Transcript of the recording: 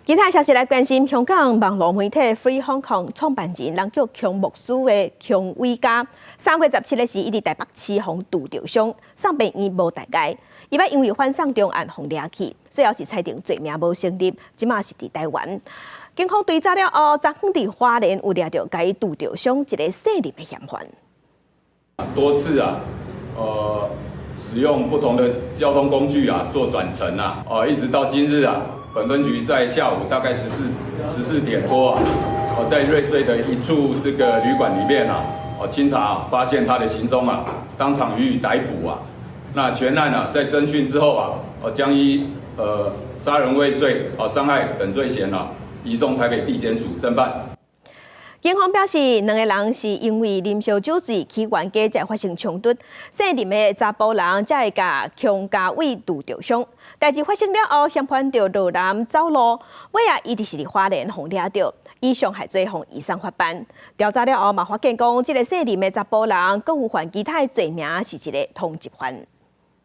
其他消息來關心，香港網路媒體 Free Hong Kong 創辦人，人叫強牧師的強偉嘉，3月17日時，伊佇台北市予揄著傷，送病院無大礙。伊捌因為反送中案予掠去，最後是裁定罪名無成立，這馬是佇台灣。警方追查了後，昨昏佇花蓮有掠著共伊揄著傷一个姓林的嫌犯。多次啊，使用不同的交通工具啊做轉乘啊，一直到今日啊。本分局在下午大概14點多啊，在瑞穗的一處這個旅館裡面啊，清查發現他的行蹤啊，當場予以逮捕啊。那全案啊，在偵訊之後啊，將依殺人未遂、傷害等罪嫌啊，移送台北地檢署偵辦。警方表示，兩个人是因為啉燒酒醉去冤家才發生衝突，姓林的查埔人才會共強家偉揄著傷。代誌發生了後，嫌犯就落難走路，尾仔伊就是佇花蓮予掠著，以傷害罪予移送法辦。調查了後嘛，發現講這个姓林的查埔人，閣有犯其他的罪名，是一个通緝犯。